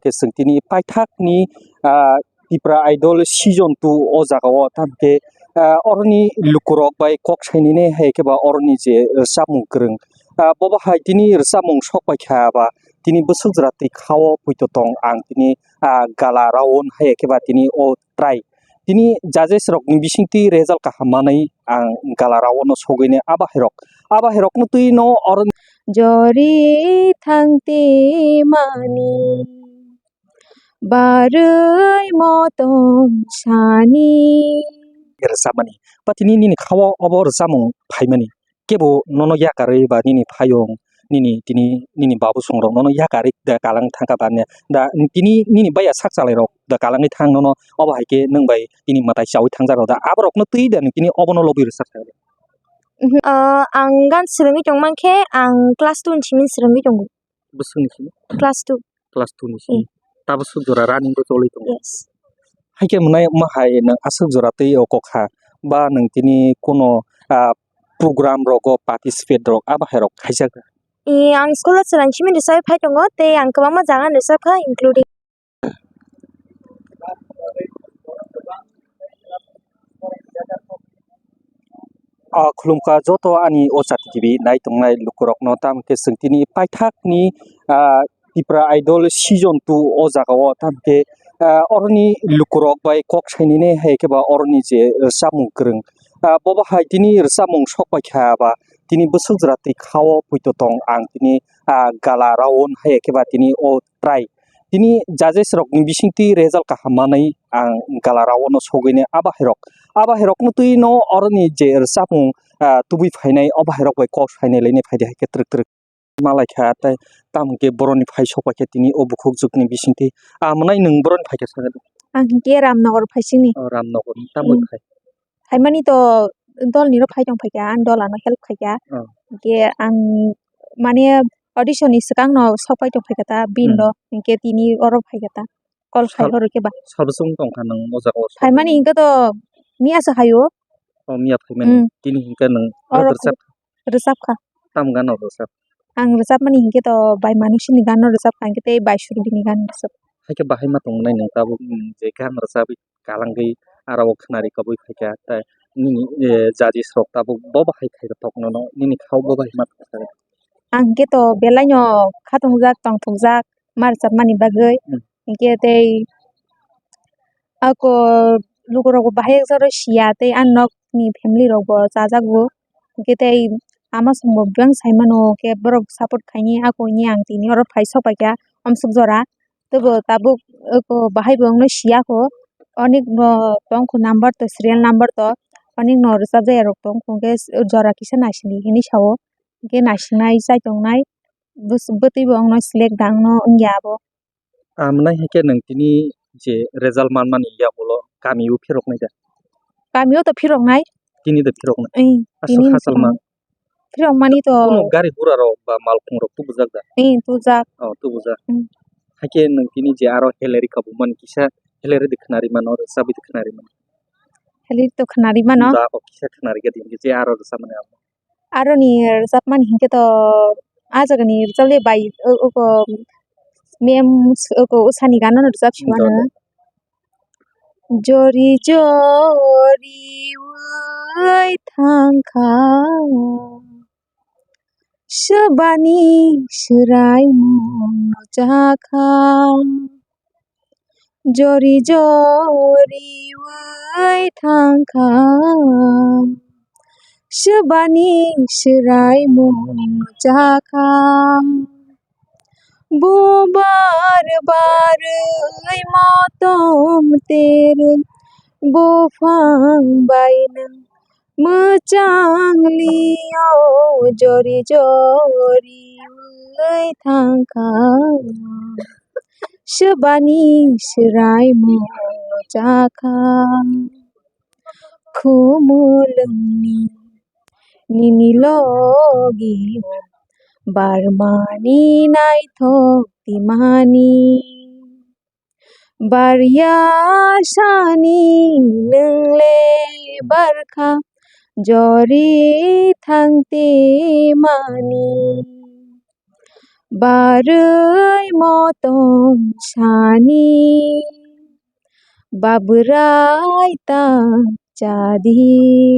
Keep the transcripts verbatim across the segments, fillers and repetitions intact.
khe chwng tini paithakni, ah, Tipra Idol season two o jaga o, tamo khe, ah, oroni lukurok bai kok sainani hai khe ba oroni je rwchapmung kwrwng, ah, bobo hai tini rwchapmung sok pai kha ba tini bwswk jora twi kha o poito tong ang tini, ah, gala round hai khe ba tini o try. Tini judges rokni bisingtwi result kaham manwi ang gala round o sogwini abo hai rok, abo hai rokno twi no oro. Jori thangti mani barwi motom sani. Rwchapmani. Patini nini kha o obo rwchapmung phaimani. Kebo nono yakarwi ba nini phayung, nini tini, nini babu songrok nono yakarwi da kalang thangkha ba ne. Da tini nini baiya sak chalairok da kalangwi thang nono obo hai khe nwng bai tini mwtai chaui thangjak rok da. Aborokno twi da nwng tini obono lobwi rwchapkha. Mhm. Ah, ang gan swrwngwi tongmankhe ang class two ni simi swrwngwi tongo. Bwswkni simi? Class two. Class two ni simi. Mm. Tabuk swk jora running bo choli tongo. Yes. Hai khe mwnai ma hai nwng aswk jora twi o kok kha ba nwng tini kuno, ah, program rogo participate rok abo hai rok khaijak da? Eh, ang school o chwraini simi rwchapwi phai tongo tei ang kwbangma jaga rwchapkha including. Ah, khulumkha joto ani o Chati T V nai tongnai lukurokno, tamo khe chwng tini paithakni, ah, Tipra Idol season two o jaga o, tamo khe, ah, oroni lukurok bai kok sainani hai khe ba oroni je rwchapmung kwrwng, ah, bobo hai tini rwchapmung sok pai kha ba tini bwswk jora twi kha o poito tong ang tini, ah, gala round hai khe ba tini o try. Tini judges rokni bisingtwi result kaham manwi ang gala round o sogwini abo hai rok. Abo hai rokno twi no oroni je rwchapmung, ah, tubui phainai obo hai rok bai kok sainai lainai phaidi hai khe twrwk twrwk. Malaikha tei tamo khe boroni phai sok pai khe tini o bukhuk jukni bisingtwi. Ah, mwnai nwng boroni phai kha sakha de? Ang hinkhe Ramnagar phaisini. Oh, Ramnagar. Tamo Hmm. phai? Phaimani to dolni ro phai tong phaikha, ang dol ano help khaikha. Oh. Hinkhe ang mane audition ni swkang no sok pai tong phaikha ta, bin Hmm. ro hinkhe tini oro phaikha ta. Call khai Sal-, horo khe ba. Salbwswng tong kha nwng o jaga o? Phaimani hinkhe to miya se haio. Oh, miya phaimani. Hmm. Tini hinkhe nwng Oro rwchap kha. Rwchap kha. Tamo gano rwchap? Ang rwchapmani hinkhe to bai Manusini gano rwchap kha, hinkhe tei bai Surbini gano rwchap. Haikhe bahai ma tongnai nwng tabuk, mm, je gan rwchapwi kalangwi aro o khwnari kabui phaikha, tei nini, eh, judges rok tabuk bo bahai khaikha tok nono, nini kha o bo bahai ma tongkha. Ang hinkhe to belai no khatungjak tongthokjak ma rwchapmani bagwi, Hmm. hinkhe tei ako lukurok bo bahai ekjoro siya tei ani nokni family rok bo chajakgo. Hinkhe tei ama songbo bebak sai mano, hinkhe borok support khaini ako hwnwi ang tini oro phai sok paikha omsuk jora. Teibo tabuk eko bahai bo wngno siya kho, onek no tongkho number to, serial number to, onek no rwchapjaya rok tongkho, hinkhe jora kisa naisidi hinwi sao, hinkhe naisinai chai tongnai, bwtwi bo wngno select da wngno wngya abo. Amwnai hinkhe nwng tini je result manmani yagulo kami o phiroknai da? Kami o to phiroknai. Tini da phiroknai? Eng, aswk tini hachal ma? Phirokmani to. Kuno gari gura rok ba malkhung rok tubujak da? Eng, tubujak. Oh, tubujak. Eng. Haikhe nwng tini je aro heleri kabumani kisa heleri de khwnari mano, rwchabwi de khwnari mano? Heleri to khwnari mano. Da, o kisa khwnari khe tini je aro rwchapmani abo. Aroni rwchapmani hinkhe to ah jagani rwchapli bai o, oko mem oko usani gano rwchap simano. Jori jori ui thangkha, swbani swrai mung no chakha. Jori jori ui thangkha, swbani swrai mung chakha. Bubar barwi motom terwi buphang bai nwng mwchang lio jori jori ui thangkha. Swbani swrai mung chakha. Khumulwngni nini logi barmani naithok timani. Barya sani nwngle barkha jori thangti mani. Barwi motong sani, babrai ta chadi.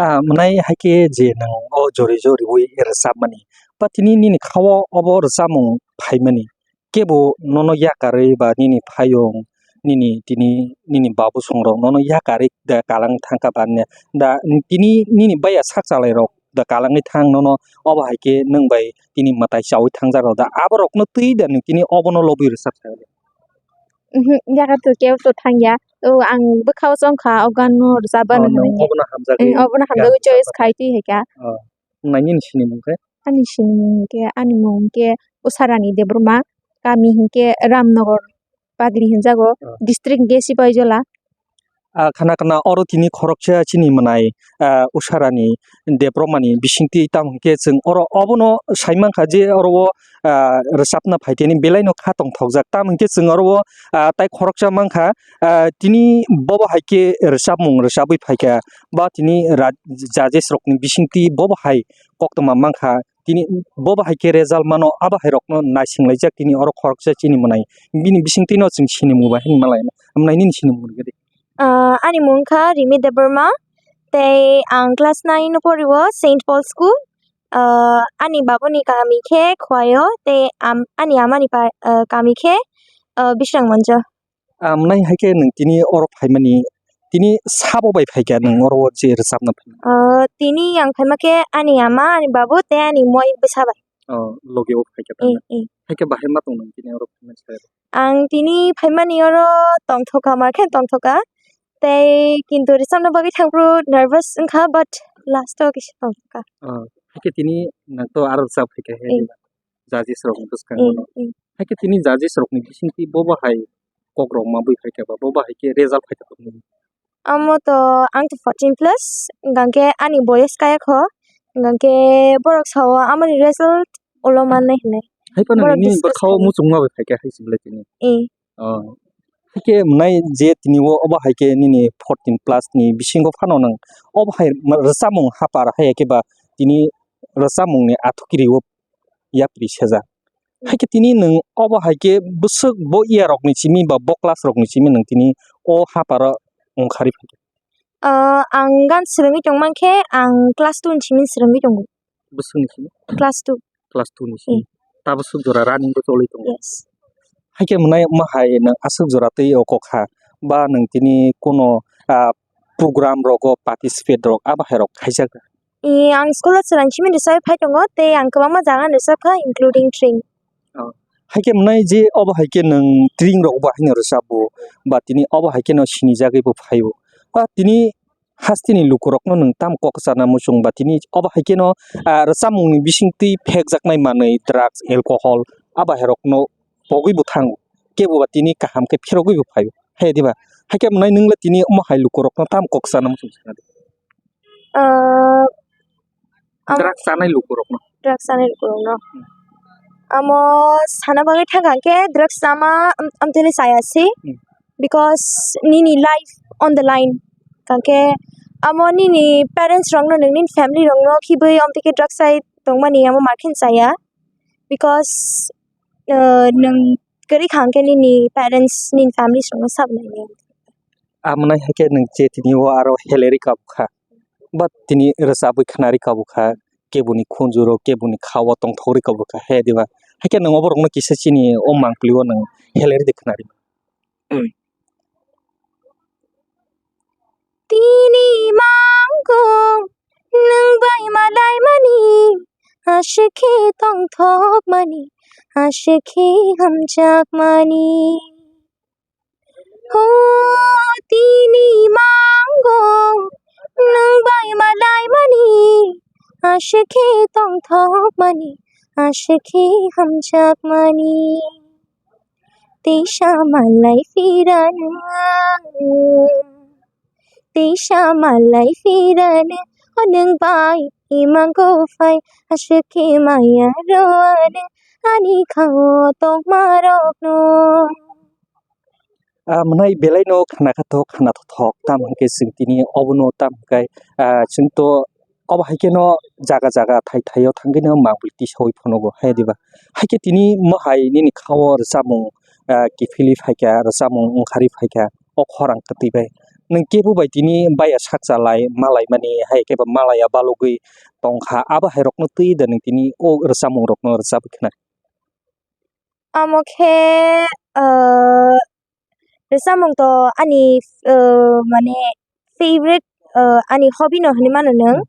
Ah, mwnai hai khe je nwng o jori joriwi rwchapmani, ba tini nini khao obo rwchapmung phaimani, kebo nono yakarwi ba nini phayung, nini tini nini babosongrok nono yakarwi da kalang thangkha ba ne, da tini nini baiya sak chalairok da kalangwi thang nono obo hai khe nwng bai tini mwtai chaui thangjak rw da aborokno twi da nwng tini obono lobwi rwchapsa? Mhm, yakarwi kebo to thangya. O ang bwkhao chongkha, o ganno rwchapba. Oh, nwng nwng hwnwi. Obono hamjagwi. Mm, obono hamjagwi gan choice rwchapba khai twi hai kha. Oh, nai nini sinimung khe? Ani sinimung khe, ani mung khe Usharani Debbarma, kami hinkhe Ramnagar Pagri hinjago, oh, district hinkhe Sipaijala. Ah, khna khna oro tini khoroksa chini mwnai, ah, Usharani Debbarmani bisingtwi, tamo hinkhe chwng oro obono sai mankha je oro o, ah, rwchapna phaikhe ni belaino kha tongthokjak, tamo hinkhe chwng oro o, ah, tai khoroksa mankha, ah, tini bobo hai khe rwchapmung rwchapwi phaikha, ba tini ra-, judges rokni bisingtwi bobo hai koktwma mankha, tini bobo hai khe result mano, abo hai rokno naisinglaijak tini oro khoroksa chini mwnai, bini bisingtwino chwng sinimung bai hinwi malaina, mwnai nini sinimung rwgadi. Ah, ani mung kha Rimi Debbarma, tei ang class nine o pori o Saint Paul School. Ah, ani babuni kami khe Khwaio, tei am-, ani amani pa-, ah, kami khe, ah, Bishrang Monjo. Ah, mwnai hai khe nwng tini oro phaimani, tini sabo bai phaikha nwng oro o je rwchapna phaimani? Ah, tini ang phaima khe ani ama, ani babu tei ani moi bwsa bai. Oh, logi o phaikha. Eh, tangwi, eh. Hai khe bahai ma tong nwng tini oro phaimani sai? Ang tini phaimani oro tongthokha, mar khe tongthokha. Tei kintu rwchapna bagwi thangphuru nervous wngkha, but last o kisa tongthokha. Oh, hai khe tini nwng to aro rwchap phaikha he, eh, diba? Judges rokni bwskango, eh, no? Eh. Hai khe tini judges rokni bisingtwi bobo hai kok rok ma bui phaikha ba, bobo hai khe result phaikha tongmani? Amo to ang to fourteen plus, hwnkhe ani boyes kaya kho, hwnkhe borok sao amoni result ulo mannai hinwi. Hai phano borok nini discuss bwkhao khaio. Muchungma bai phaikha hai se belai tini. Eh. Oh. Hai khe mwnai je tini o, obo hai khe nini fourteen plus ni bisingo phano nwng obo hai ma-, rwchapmung hapar hai khe ba tini rwchapmung ni athukiri o yapri sejak. Hai khe tini nwng obo hai khe bwswk bo iya rokni simi ba bo class rokni simi nwng tini o haparo ongkhari phaikha? Ah, ang gan swrwngwi tongmankhe ang class two ni simi swrwngwi tongo. Bwswkni simi? Class two. Class two ni simi. Hmm. Tabaswk jora running bo choli tongo. Yes. Hai khe mwnai omo hai nwng aswk jora twi o kok kha ba nwng tini kuno, ah, program rogo participate rok abo hai rok khaijak da? Eh, ang school o chwraini simi rwchapwi phai tongo, tei ang kwbangma jaga rwchapkha, including Tring. Oh. Hai khe mwnai je obo hai khe nwng Tring rok bo haino rwchapbo, ba tini obo hai kheno sinijagwi bo phaio. Ba tini hasteni lukurokno nwng tamo kok sana muchung ba tini obo hai kheno, ah, rwchapmungni bisingtwi phekjaknai manwi drugs, alcohol, abo hai rokno pogwi bo thango. Kebo ba tini kaham khe phirogwi bo phaio. Hai diba? Hai khe mwnai nwng le tini omo hai lukurokno tamo kok sana muchung sana di? Ah, Ang drugs chanai lukurokno. Drugs chanai lukurokno. Hmm. Amo sana bagwi thang khe drugs chama am-, amtwini chaya se. Hmm. Because nini life on the line. Kangkhe amo nini parents rokno, nwng nini family rokno khibwi amtwi khe drugs chai tongmani amo makhin chaya. Because, uh, nwng kwrwi kha hwnkhe nini parents, nini families rokno sabnai. Amonai hai khe nwng je tini o aro heleri kabukha. Ba tini rwchabwi khnari kabukha, keboni khunjuro, keboni kha-o tongthokri kabukha, he diba? Hakhe nwng oborokno kisa chini o mangpili-o nwng heleridi khnari. Tini mango nwng bai malaimani, aswk khe tongthokmani, aswk khe hamjakmani. O tini mango nwng bai malaimani, aswk khe tongthokmani, aswk khe hamjakmani. Teisa malai phirano, teisa malai phirano, o nwng bai mango phai, aswk khe maya rwano ani kha-o tongmarokno. Ah, mwnai belaino khna kha thok, khna thok, tamo hwnkhe chwng tini obono tamo hwnkhe, ah, chwng to obo hai kheno jaga jaga thai thaio thangwi no mangpili tisaui phunugo hai diba. Hai khe tini mohai nini khao rwchapmung, ah, kiphilwi phaikha, rwchapmung wngkharwi phaikha o khorang kwtwi bai. Nwng kebo bai tini baya sak chalai malaimani hai khe ba malaiya balugwi tongkha, abo hai rokno twi da nwng tini o rwchapmung rokno rwchapwi khna? Amo khe, ah, rwchapmung to ani, ah, mane favorite, ah, ani hobby no hinwi mano nwng.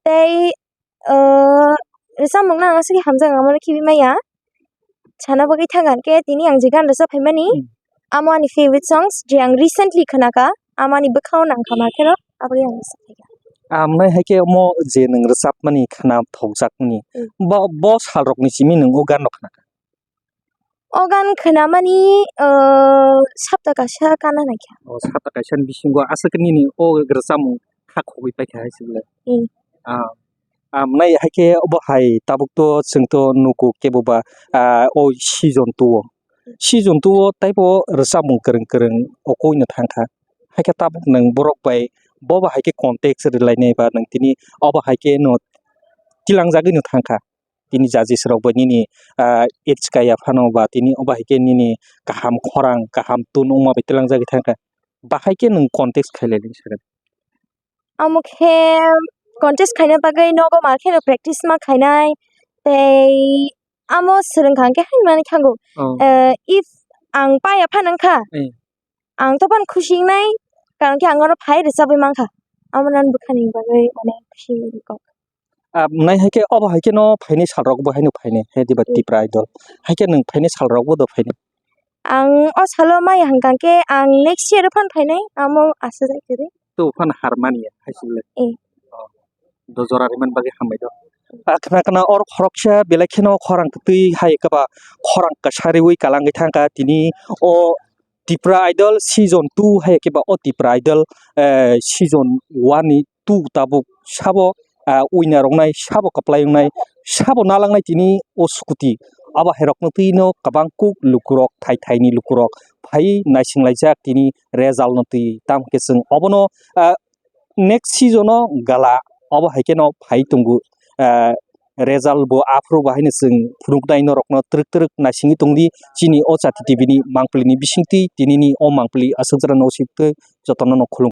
Tei, ah, rwchapmung no ang aswk hamjak, ang mano khibi maya. Sana bagwi thang khe tini ang je gan rwchap phaimani. Hmm. Amo ani favorite songs je ang recently khna kha, amo ani bwkhao nang kha ma kheno, abo yang rwchap phaikha. Amnai hai khe omo je nwng rwchapmani khna thokjakmani, Hmm. bo, bo sal rokni simi nwng o gan rok khna kha? O gan khnamani, ah, sapta kaisa kana naikha. O sapta kaisa ni bisingo aswk nini o rwchapmung kha khogwi paikha hai se bwle. Hmm. Ah, amnai hai khe obo hai tabuk to chwng to nugo kebo ba, ah, o season two o. Season two o taibo rwchapmung kwrwng kwrwng o koi no thang kha. Hai khe tabuk nwng borok bai bo ba hai khe context rwlainai ba nwng tini obo hai khe no tilangjagwi no thang kha. Tini judges rok bai nini, ah, age kaya phano ba tini obo hai khe nini kaham khorang, kaham tune wngma bai twlangjagwi thang kha. Bahai khe nwng contest khailai nini sakha? Amo khe contest khaina bagwi nogo ma kheno practice ma khainai, tei amo swrwng kha hwnkhe haino manwi thango. Oh. Eh, if ang paya phano wngkha, Hmm. ang to phano khusi wngnai, karon khe ang oro phai rwchabwi mankha. Amo nang bwkhani bagwi mane khusi wngwi kok. Ah, nai hai khe obo hai khe no phainai sal rok bo haino phainai he diba Hmm. Tipra Idol. Hai khe nwng phainai sal rok bo do phainai? Ang o salo maya hwnkha khe ang next year o phan phainai, amo asa jai kwrwi. To phan har mani ya, hai se le. Eh. Oh. Do jora riman bagwi hambai do. Ah, khna khna or khoroksa belai kheno khorang kwtwi hai khe ba khorang kwsa riwi kalangwi thangkha tini o Tipra Idol season two hai khe ba o Tipra Idol, eh, season one ni two tabuk sabo, ah, winner wngnai, sabo kwplai wngnai, sabo nalangnai tini o scooty. Abo hai rokno twi no kwbang kuk lukurok, thai thai ni lukurok phai naising laijak tini result no twi. Tamo khe chwng obono, ah, next season o gala obo hai kheno phai tongo, ah, result bo aphuru bo haino chwng phunuknai norokno twrwk twrwk naisingwi tongdi chini o Chati T V ni mangpili ni bisingtwi tinini o mangpili aswk jora no swiktwi jotono no khulum.